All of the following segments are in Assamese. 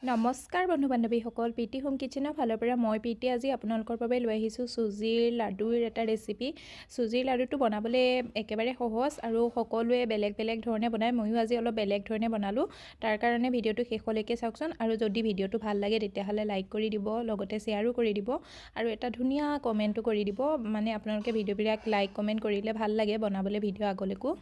নমস্কাৰ বন্ধু বান্ধৱীসকল, প্ৰীতি হোম কিচেনৰ ফালৰ পৰা মই প্ৰীতি আজি আপোনালোকৰ বাবে লৈ আহিছোঁ চুজিৰ লাডুৰ এটা ৰেচিপি। চুজিৰ লাডুটো বনাবলৈ একেবাৰে সহজ আৰু সকলোৱে বেলেগ বেলেগ ধৰণে বনায়। ময়ো আজি অলপ বেলেগ ধৰণে বনালোঁ, তাৰ কাৰণে ভিডিঅ'টো শেষলৈকে চাওকচোন। আৰু যদি ভিডিঅ'টো ভাল লাগে তেতিয়াহ'লে লাইক কৰি দিব, লগতে শ্বেয়াৰো কৰি দিব আৰু এটা ধুনীয়া কমেণ্টো কৰি দিব। মানে আপোনালোকে ভিডিঅ'বিলাক লাইক কমেণ্ট কৰিলে ভাল লাগে বনাবলৈ ভিডিঅ' আগলৈকো।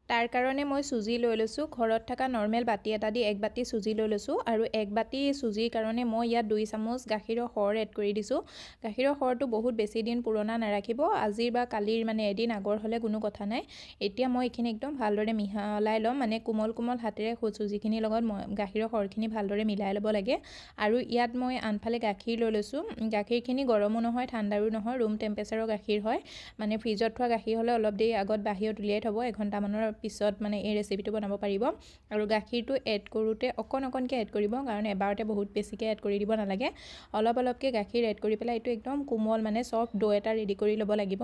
তাৰ কাৰণে মই চুজি লৈ লৈছোঁ। ঘৰত থকা নৰ্মেল বাতি এটা দি এক বাতি চুজি লৈ লৈছোঁ আৰু এক বাতি চুজিৰ কাৰণে মই ইয়াত 2 চামুচ গাখীৰৰ সৰ এড কৰি দিছোঁ। গাখীৰৰ সৰটো বহুত বেছি দিন পুৰণা নাৰাখিব, আজিৰ বা কালিৰ মানে এদিন আগৰ হ'লে কোনো কথা নাই। এতিয়া মই এইখিনি একদম ভালদৰে মিহলাই ল'ম, মানে কোমল কোমল হাতেৰে চুজিখিনিৰ লগত মই গাখীৰৰ সৰখিনি ভালদৰে মিলাই ল'ব লাগে। আৰু ইয়াত মই আনফালে গাখীৰ লৈ লৈছোঁ। গাখীৰখিনি গৰমো নহয় ঠাণ্ডাৰো নহয়, ৰুম টেম্পাৰেচাৰৰ গাখীৰ হয়। মানে ফ্ৰিজত থোৱা গাখীৰ হ'লে অলপ দেৰি আগত বাহিৰত উলিয়াই থ'ব, এঘণ্টামানৰ পিছত মানে এই ৰেচিপিটো বনাব পাৰিব। আৰু গাখীৰটো এড কৰোঁতে অকণ অকণকৈ এড কৰিব, কাৰণ এবাৰতে বহুত বেছিকৈ এড কৰি দিব নালাগে। অলপ অলপকৈ গাখীৰ এড কৰি পেলাই এইটো একদম কোমল মানে চফ্ট দৈ এটা ৰেডি কৰি ল'ব লাগিব।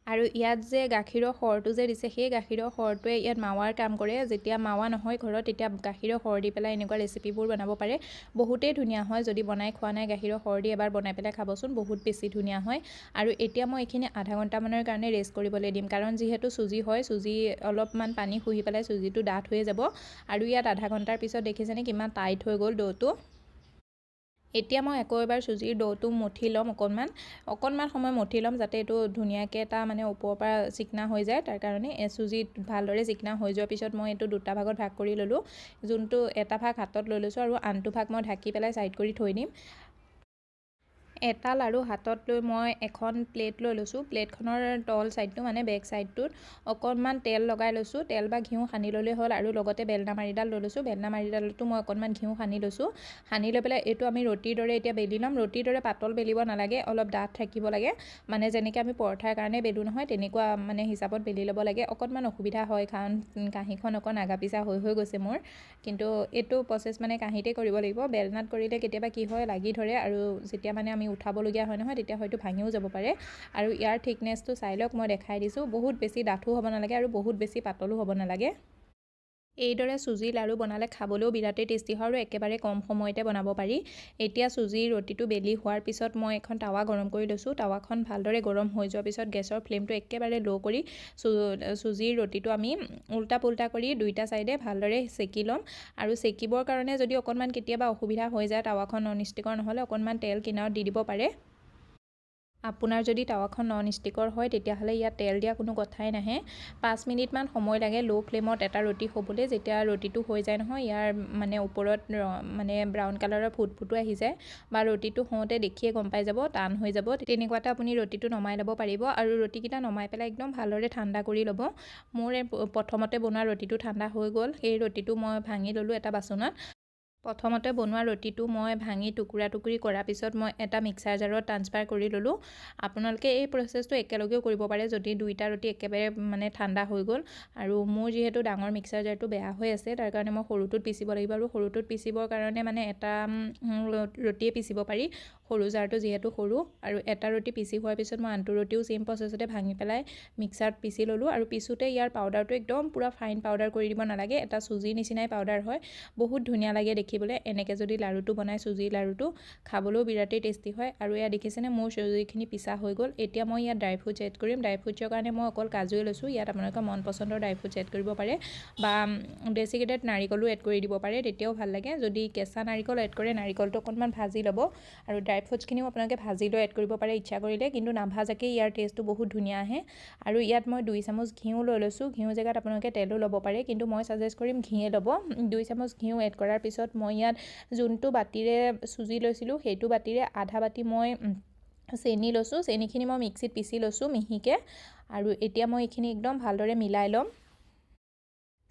আৰু ইয়াত যে গাখীৰৰ সৰটো যে দিছে, সেই গাখীৰৰ সৰটোৱে ইয়াত মাৱাৰ কাম কৰে। যেতিয়া মাৱা নহয় ঘৰত, তেতিয়া গাখীৰৰ সৰ দি পেলাই এনেকুৱা ৰেচিপিবোৰ বনাব পাৰে, বহুতেই ধুনীয়া হয়। যদি বনাই খোৱা নাই গাখীৰৰ সৰ দি এবাৰ বনাই পেলাই খাবচোন, বহুত বেছি ধুনীয়া হয়। আৰু এতিয়া মই এইখিনি আধা ঘণ্টামানৰ কাৰণে ৰেষ্ট কৰিবলৈ দিম, কাৰণ যিহেতু চুজি হয়, চুজি অলপমান পানী শুহি পেলাই চুজিটো ডাঠ হৈয়ে যাব। আৰু ইয়াত আধা ঘণ্টাৰ পিছত দেখিছেনে কিমান টাইট হৈ গ'ল দ'টো। এতিয়া মই আকৌ এবাৰ চুজিৰ দ'টো মঠি ল'ম, অকণমান অকণমান সময় মঠি ল'ম যাতে এইটো ধুনীয়াকৈ এটা মানে ওপৰৰ পৰা চিকনা হৈ যায়। তাৰ কাৰণে চুজিত ভালদৰে চিকনা হৈ যোৱাৰ পিছত মই এইটো দুটা ভাগত ভাগ কৰি ল'লোঁ। যোনটো এটা ভাগ হাতত লৈ লৈছোঁ আৰু আনটো ভাগ মই ঢাকি পেলাই ছাইড কৰি থৈ দিম। এটা লাড়ু হাতত লৈ মই এখন প্লেট লৈ লৈছোঁ। প্লেটখনৰ তল ছাইডটো মানে বেক ছাইডটোত অকণমান তেল লগাই লৈছোঁ, তেল বা ঘিউ সানি ল'লেই হ'ল। আৰু লগতে বেলনা মাৰিডাল লৈ লৈছোঁ, বেলনা মাৰিডালতো মই অকণমান ঘিউ সানি লৈছোঁ। সানি লৈ পেলাই এইটো আমি ৰুটিৰ দৰে এতিয়া বেলি ল'ম। ৰুটিৰ দৰে পাতল বেলিব নালাগে, অলপ ডাঠ থাকিব লাগে, মানে যেনেকৈ আমি পৰঠাৰ কাৰণে বেলোঁ নহয় তেনেকুৱা মানে হিচাপত বেলি ল'ব লাগে। অকণমান অসুবিধা হয় কাৰণ কাঁহীখন অকণ আগা পিছা হৈ হৈ গৈছে মোৰ, কিন্তু এইটো প্ৰচেছ মানে কাঁহীতে কৰিব লাগিব। বেলনাত কৰিলে কেতিয়াবা কি হয় লাগি ধৰে আৰু যেতিয়া মানে আমি উঠাবলগীয়া হয় নহয় তেতিয়া হয়তো ভাঙিও যাব পাৰে। আৰু ইয়াৰ থিকনেছটো চাই লওক, মই দেখাই দিছোঁ। বহুত বেছি ডাঠো হ'ব নালাগে আৰু বহুত বেছি পাতলো হ'ব নালাগে। এইদৰে চুজি লাড়ু বনালে খাবলৈও বিৰাটেই টেষ্টি হয় আৰু একেবাৰে কম সময়তে বনাব পাৰি। এতিয়া চুজিৰ ৰুটিটো বেলি হোৱাৰ পিছত মই এখন টাৱা গৰম কৰি লৈছোঁ। টাৱাখন ভালদৰে গৰম হৈ যোৱাৰ পিছত গেছৰ ফ্লেমটো একেবাৰে ল' কৰি চুজিৰ ৰুটিটো আমি উল্টা পুল্টা কৰি দুইটা ছাইডে ভালদৰে চেকি ল'ম। আৰু চেকিবৰ কাৰণে যদি অকণমান কেতিয়াবা অসুবিধা হৈ যায়, টাৱাখন নন ষ্টিকৰ নহ'লে অকণমান তেল কিনাৰত দি দিব পাৰে। আপোনাৰ যদি টাৱাখন নন ষ্টিকৰ হয় তেতিয়াহ'লে ইয়াত তেল দিয়া কোনো কথাই নাহে। 5 মিনিটমান সময় লাগে ল' ফ্লেমত এটা ৰুটি হ'বলৈ। যেতিয়া ৰুটিটো হৈ যায় নহয়, ইয়াৰ মানে ওপৰত মানে ব্ৰাউন কালাৰৰ ফুট ফুটো আহি যায় বা ৰুটিটো হওঁতে দেখিয়ে গম পাই যাব টান হৈ যাব, তেনেকুৱাতে আপুনি ৰুটিটো নমাই ল'ব পাৰিব। আৰু ৰুটিকেইটা নমাই পেলাই একদম ভালদৰে ঠাণ্ডা কৰি ল'ব। মোৰ প্ৰথমতে বনোৱা ৰুটিটো ঠাণ্ডা হৈ গ'ল, সেই ৰুটিটো মই ভাঙি ল'লোঁ এটা বাচনত। প্ৰথমতে বনোৱা ৰুটিটো মই ভাঙি টুকুৰা টুকুৰি কৰাৰ পিছত মই এটা মিক্সাৰ জাৰত ট্ৰান্সফাৰ কৰি ল'লোঁ। আপোনালোকে এই প্ৰচেছটো একেলগেও কৰিব পাৰে যদি দুইটা ৰুটি একেবাৰে মানে ঠাণ্ডা হৈ গ'ল। আৰু মোৰ যিহেতু ডাঙৰ মিক্সাৰ জাৰটো বেয়া হৈ আছে, তাৰ কাৰণে মই সৰুটোত পিচিব লাগিব। আৰু সৰুটোত পিচিবৰ কাৰণে মানে এটা ৰুটিয়ে পিচিব পাৰি, সৰু জাৰটো যিহেতু সৰু। আৰু এটা ৰুটি পিচি হোৱাৰ পিছত মই আনটো ৰুটিও ছেইম প্ৰচেছতে ভাঙি পেলাই মিক্সাৰত পিচি ল'লোঁ। আৰু পিছোঁতে ইয়াৰ পাউডাৰটো একদম পূৰা ফাইন পাউডাৰ কৰি দিব নালাগে, এটা চুজিৰ নিচিনাই পাউডাৰ হয়, বহুত ধুনীয়া লাগে দেখিবলৈ। এনেকৈ যদি লাড়ুটো বনায় চুজিৰ লাড়ুটো খাবলৈও বিৰাটেই টেষ্টি হয়। আৰু এয়া দেখিছেনে মোৰ চুজিখিনি পিছা হৈ গ'ল। এতিয়া মই ইয়াত ড্ৰাই ফ্ৰুটছ এড কৰিম। ড্ৰাই ফ্ৰুটছৰ কাৰণে মই অকল কাজুৱে লৈছোঁ, ইয়াত আপোনালোকে মন পচন্দৰ ড্ৰাই ফ্ৰুটছ এড কৰিব পাৰে বা ডেচিকেটেড নাৰিকলো এড কৰি দিব পাৰে, তেতিয়াও ভাল লাগে। যদি কেঁচা নাৰিকল এড কৰে নাৰিকলটো অকণমান ভাজি ল'ব আৰু ড্ৰাই ফ্ৰুটছখিনিও আপোনালোকে ভাজি লৈ এড কৰিব পাৰে ইচ্ছা কৰিলে, কিন্তু নাভাজাকৈ ইয়াৰ টেষ্টটো বহুত ধুনীয়া আহে। আৰু ইয়াত মই 2 চামুচ ঘিউ লৈ লৈছোঁ। ঘিউ জেগাত আপোনালোকে তেলো ল'ব পাৰে, কিন্তু মই ছাজেষ্ট কৰিম ঘিয়ে ল'ব। 2 চামুচ ঘিউ এড কৰাৰ পিছত মই ইয়াত যোনটো বাতিৰে চুজি লৈছিলোঁ সেইটো বাতিৰে আধা বাতি মই চেনি লৈছোঁ। চেনিখিনি মই মিক্সিত পিচি লৈছোঁ মিহিকৈ। আৰু এতিয়া মই এইখিনি একদম ভালদৰে মিলাই ল'ম।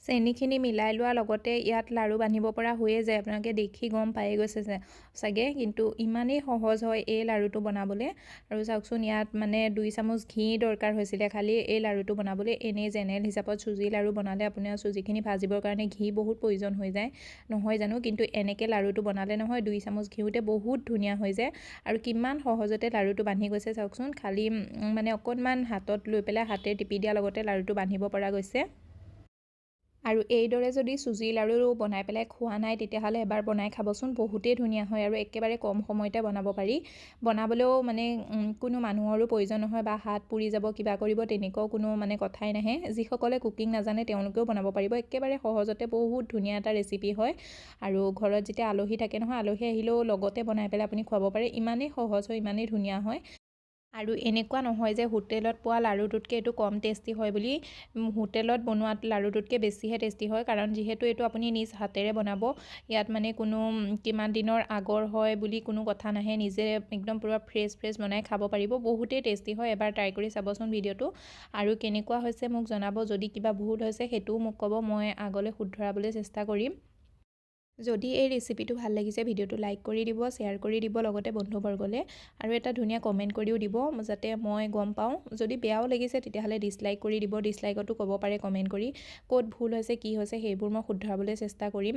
চেনিখিনি মিলাই লোৱাৰ লগতে ইয়াত লাড়ু বান্ধিব পৰা হৈয়ে যায়, আপোনালোকে দেখি গম পায়ে গৈছে যে চাগে। কিন্তু ইমানেই সহজ হয় এই লাড়ুটো বনাবলৈ। আৰু চাওকচোন ইয়াত মানে 2 চামুচ ঘি দৰকাৰ হৈছিলে খালি এই লাড়ুটো বনাবলৈ। এনেই জেনেৰেল হিচাপত চুজি লাড়ু বনালে আপোনাৰ চুজিখিনি ভাজিবৰ কাৰণে ঘি বহুত প্ৰয়োজন হৈ যায় নহয় জানো, কিন্তু এনেকৈ লাড়ুটো বনালে নহয় 2 চামুচ ঘিউতে বহুত ধুনীয়া হৈ যায়। আৰু কিমান সহজতে লাড়ুটো বান্ধি গৈছে চাওকচোন, খালি মানে অকণমান হাতত লৈ পেলাই হাতেৰে টিপি দিয়াৰ লগতে লাড়ুটো বান্ধিব পৰা গৈছে। আৰু এইদৰে যদি চুজি লাড়ু বনাই পেলাই খোৱা নাই, তেতিয়াহ'লে এবাৰ বনাই খাবচোন, বহুতেই ধুনীয়া হয় আৰু একেবাৰে কম সময়তে বনাব পাৰি। বনাবলৈও মানে কোনো মানুহৰো প্ৰয়োজন নহয় বা হাত পুৰি যাব, কিবা কৰিব, তেনেকুৱাও কোনো মানে কথাই নাহে। যিসকলে কুকিং নাজানে, তেওঁলোকেও বনাব পাৰিব। একেবাৰে সহজতে বহুত ধুনীয়া এটা ৰেচিপি হয়। আৰু ঘৰত যেতিয়া আলহী থাকে নহয়, আলহী আহিলেও লগতে বনাই পেলাই আপুনি খুৱাব পাৰে। ইমানেই সহজ হয়, ইমানেই ধুনীয়া হয়। আৰু এনেকুৱা নহয় যে হোটেলত পোৱা লাড়ুটোতকৈ এইটো কম টেষ্টি হয় বুলি। হোটেলত বনোৱা লাড়ুটোতকৈ বেছিহে টেষ্টি হয়, কাৰণ যিহেতু এইটো আপুনি নিজ হাতেৰে বনাব। ইয়াত মানে কোনো কিমান দিনৰ আগৰ হয় বুলি কোনো কথা নাহে। নিজে একদম পূৰা ফ্ৰেছ ফ্ৰেছ বনাই খাব পাৰিব। বহুতেই টেষ্টি হয়। এবাৰ ট্ৰাই কৰি চাবচোন ভিডিঅ'টো আৰু কেনেকুৱা হৈছে মোক জনাব। যদি কিবা ভুল হৈছে, সেইটোও মোক ক'ব, মই আগলৈ শুধৰাবলৈ চেষ্টা কৰিম। যদি এই ৰেচিপিটো ভাল লাগিছে, ভিডিঅ'টো লাইক কৰি দিব, শ্বেয়াৰ কৰি দিব লগতে বন্ধুবৰ্গলৈ আৰু এটা ধুনীয়া কমেণ্ট কৰিও দিব, যাতে মই গম পাওঁ। যদি বেয়াও লাগিছে, তেতিয়াহ'লে ডিছলাইক কৰি দিব। ডিছলাইকতো ক'ব পাৰে কমেণ্ট কৰি, ক'ত ভুল হৈছে, কি হৈছে, সেইবোৰ মই শুধৰাবলৈ চেষ্টা কৰিম।